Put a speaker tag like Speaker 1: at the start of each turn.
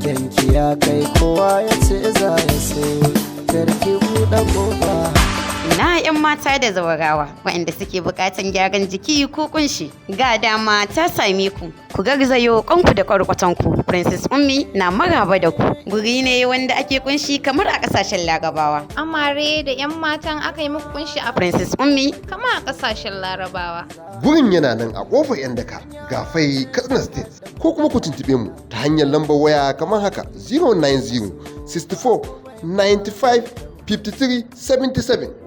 Speaker 1: Kyanki ya kai kowa ya ce za ya so, karki buɗe ƙofa.
Speaker 2: Na 'yan mata da zawarawa waɗanda suke buƙatan gyaran jiki ko kunshi, ga dama ta same ku. Ku garzayo kanku da kwarkwatanku. Princess Ummi na maraba da ku. Guri ne wanda ake kunshi kamar a ƙasashen Larabawa.
Speaker 3: Amare da 'yan matan aka yi muku kunshi a
Speaker 2: Princess Ummi
Speaker 3: kama a kasashen Larabawa.
Speaker 4: Gurin yana nan a kofar 'yan daka, Gafai, Katsina State. Ko kuma ku tuntuɓe mu ta hanyar lambar waya kamar haka: 090 64 95 53 77.